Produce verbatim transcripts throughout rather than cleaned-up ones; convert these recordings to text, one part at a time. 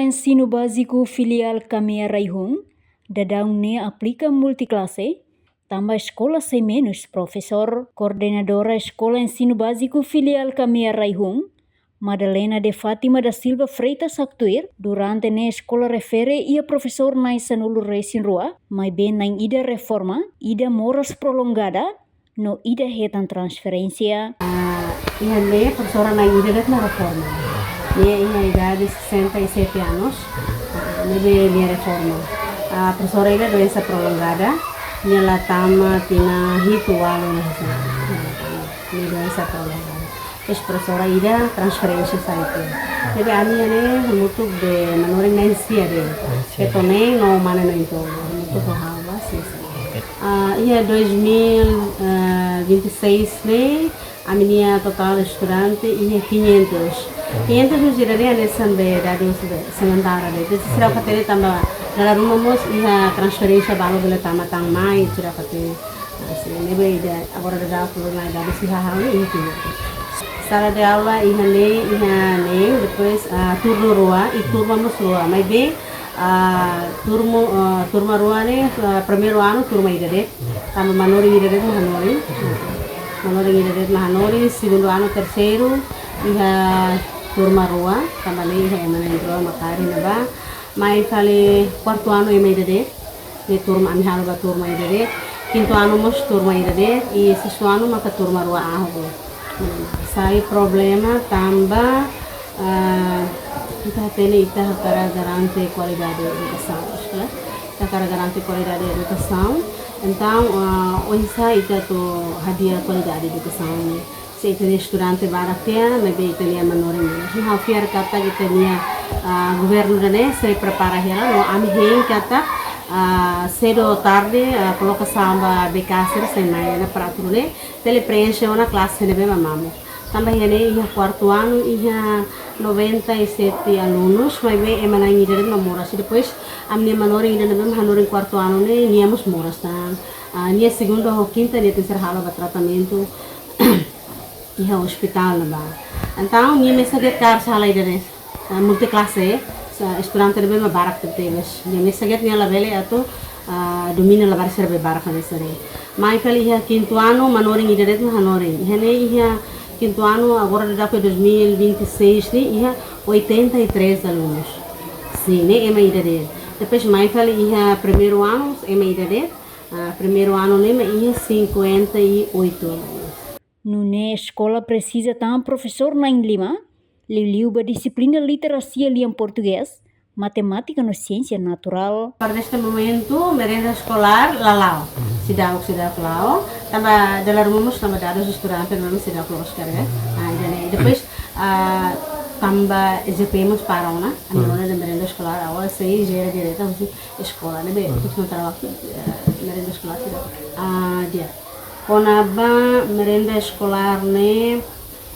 Ensinu Báziku Filiál Kamea Raihun daudaun ne'e aplika multiklase, tanba eskola sei menus profesór. Koordenadora Eskola Ensinu Báziku Filiál Kamea Raihun, Madalena de Fátima da Silva Freitas haktuir, durante ne'e eskola refere iha profesór na'in sanulu-resin-rua, maibé na'in ida reforma, ida moras prolongada, no ida hetan transferénsia. Ah, iha ne'e profesora na'in ida de'it mak reforma. Nia iha idade sessenta e sete anos. Ah, ne'ebé nia reforma. Ah, profesora ida doensa prolongada. Nia la tama tinan hitu ualu ne'e. Nia doensa prolongada. Terus profesora ida transferénsia sai tiha. Jadi ami ne'e hamutuk de'it manorin na'in sia de'it. Na'in sia. Feto neen no mane na'in-tolu. Hamutuk ho ha'u ba, sin, sin. Oke. Ah, iha dois mil e vinte e seis ne'e, ami-nia totál estudante iha quinhentos. Quinhentos no gira ne'e hanesan be dadus be sementara de'it. Jadi sira hatene tanba dala ruma mós iha transferénsia balu bele tama tan mai, sira hatene. Ah, sin, ne'ebé ida agora daudaun problema ida be sira hahú iha quinhentos. Sala de aula iha ne'e, iha ne'e, depois, ah, turnu rua, i turma mós rua. Maibé, ah, turmu, ah, turma rua ne'e, ah, primeiru anu turma ida de'it, tanba manorin ida de'it mak hanorin. Manorin ida de'it mak hanorin, segundu anu, terseiru, iha turma rua, tanba ne'e iha ema na'in-rua mak kaer iha ne'ebá. Mai fali kuartu anu ema ida de'it, ne'e turma ami halo ba turma ida de'it. Kintu anu mós turma ida de'it, i sestu anu maka turma rua ahok. Sai problema tanba, ah, ita hatene ita hakarak garante kualidade edukasaun, ya. Ita hakarak garante kualidade edukasaun. Entaun, ah, oinsá ita atu hadi'a kualidade edukasaun ne'e? Se ita-nia estudante barak tiha, maibé ita-nia manorin menus. Ha'u fiar katak ita-nia, ah, governu ida-ne'e sei prepara hela, no ami hein katak, ah, sedu ou tarde, ah, kolokasaun ba B K sira sei mai ona para atu nune'e, bele preenxe ona klase ne'ebé mak mamuk. Tanba iha ne'e iha kuartu anu iha noventa e sete alunus, maibé ema na'in ida de'it mak moras. I depois ami-nia manorin ida ne'ebé mak hanorin kuartu anu ne'e, nia mós moras tan. Ah, nia segunda ho kinta nia tenke ser halo ba tratamentu iha ospitál ne'ebá. Entaun nia mesak de'it kaer sala ida de'it, ah, multiklase, sa-, estudante ne'ebé mak barak tebetebes. Nia mesak de'it, nia labele atu, ah, domina labarik sira be barak hanesan ne'e. Mai fali iha kintu anu manorin ida de'it mak hanorin. Iha ne'e iha kintu anu agora daudaun dois mil e vinte e seis ne'e iha oitenta e três alunus. Sin, ne'e ema ida de'it. Depois mai fali iha primeiru anu ema ida de'it. Ah, primeiru anu ne'e mak iha cinquenta e oito alunus. Nune'e eskola presiza tan profesór na'in-lima, liuliu ba dixiplina literasia lian portugés, matemátika no siénsia naturál. Para neste momento, merenda eskolár la la'o. Seidauk, seidauk la'o. Tanba dala ruma mós tanba dadus estudante ne'e seidauk loos karik, ya. Ah, ida-ne'e. Depois, ah, tanba E J P mós para ona, ami-nia merenda eskolár agora sei jere direta husi eskola, ne'ebé, hmm, atu sementara waktu, eh, merenda eskolár seidauk. Ah, di'ak. Kona-ba merenda eskolár ne'e,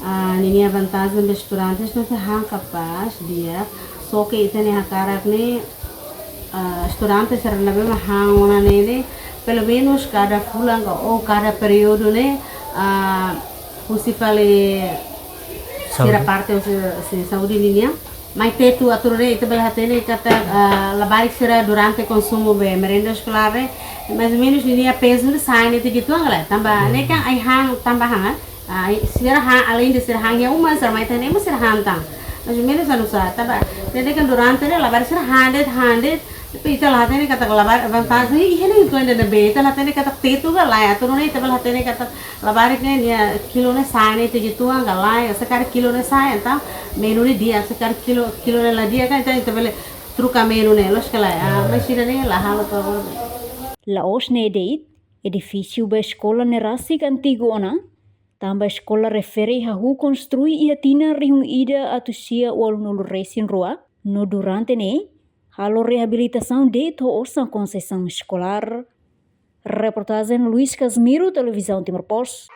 ah, ninia vantajen ba estudantes ne'e ita han kapás, di'ak, só ke ita-nia hakarak ne'e, ah, estudante sira ne'ebé mak han ona ne'e, ne'e, pelumenus kada fulan ka, ou kada períodu ne'e, ah, husi fali sira, saúde, parte husi, husi saúde ninian. Mai tetu atu nune'e ita bele hatene katak, ah, labarik sira durante konsumu be merenda eskolár ne'e, mais ou menus ninia pezu ne'e sa'e netik uitoan ka lae. Tanba, hmm, ne'e kan ai-han tanba han, ah, sira han, além de sira han iha uma, sira mai iha ne'e mós sira han tan. Mais ou menus anu sa, tanba, ne'e kan durante ne'e labarik sira han de'it, han de'it, tapi ita la hatene katak labarik vantajen iha ne'e uitoan ida ne'ebé, ita la hatene katak tetu ka lae, atu nune'e ita bele hatene katak labarik ne'e nia kilu ne'e sa'e netik uitoan ka lae, se karik kilu ne'e sa'e, entaun menu ne'e di'ak, se karik kilu, kilu ne'e la di'ak, entaun ita bele troka menu ne'e, loos ka lae. Ah, mais sira ne'e la halo problema. La'ós ne'e de'it, edifísiu ba eskola ne'e rasik antigu ona, tanba eskola refere hahú konstrui iha tinan rihun ida atus sia ualunulu-resin-rua, no durante ne'e halo reabilitasaun de'it ho osan konsesaun eskolár. Reportajen Luis Casimiro, Televizaun Timor Post.